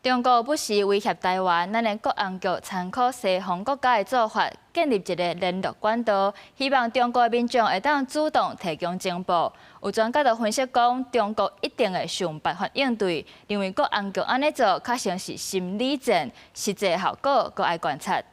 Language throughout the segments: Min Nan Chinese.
中國不時威脅臺灣，咱的國安局參考西方國家的做法，建立一個聯絡管道，希望中國的民眾會當主動提供情報。有專家就分析講，中國一定會想辦法應對，認為國安局按呢做，較像是心理戰，實際效果閣愛觀察。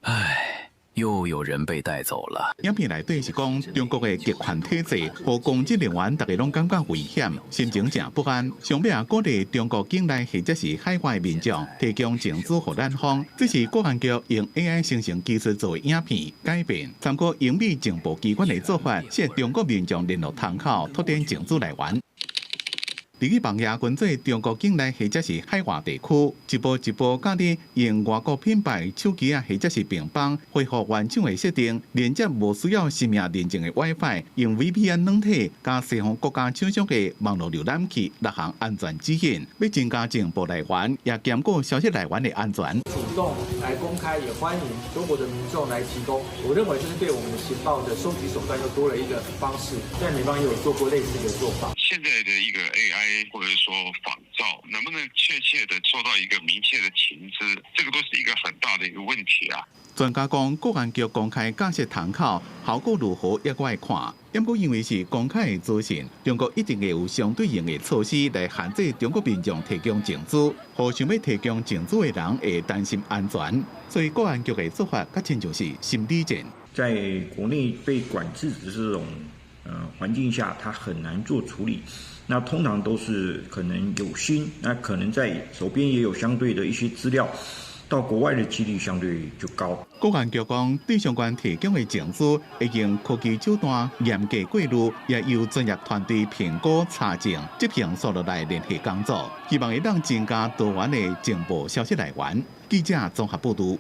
唉。又有人被帶走了。影片內底是講中國的極權體制，予公職人員逐家攏感覺危險，心情誠不安。上尾也鼓勵中國境內或者是海外民眾提供情資予咱方。這是國安局用 AI 生成技術做的影片改編，參考英美情報機關的做法，設中國民眾聯絡窗口，拓展情資來源。佇去網頁分做中國境內或者是海外地區，一步一步教你用外國品牌手機啊，或者是平板恢復原廠的設定，連接無需要實名認證的 WiFi，用 VPN 軟體佮西方國家廠商的網路瀏覽器六項安全指引，欲增加情報來源，也兼顧消息來源的安全。主動來公開，也歡迎中國的民眾來提供。我認為這是對我們的情報的收集手段又多了一個方式。在美方也有做過類似的做法。現在的一個 AI 或者說仿造，能不能確切的做到一個明確的情資，這個都是一個很大的一個問題啊。專家講，國安局公開架設窗口，效果如何也閣愛看。不過因為是公開的資訊，中國一定會有相對應的措施來限制中國民眾提供情資，予想欲提供情資的人會擔心安全。所以國安局的做法，較親像是心理戰。在國內被管制的這種環境下，他很難做處理。那通常都是可能有心，那可能在手邊也有相對的一些資料，到國外的幾率相對就高。國安局講，對相關提供的情資，會用科技手段嚴格過濾，也由專業團隊評估查證，執行紲落來聯繫工作，希望會當增加多元的情報消息來源。記者綜合報導。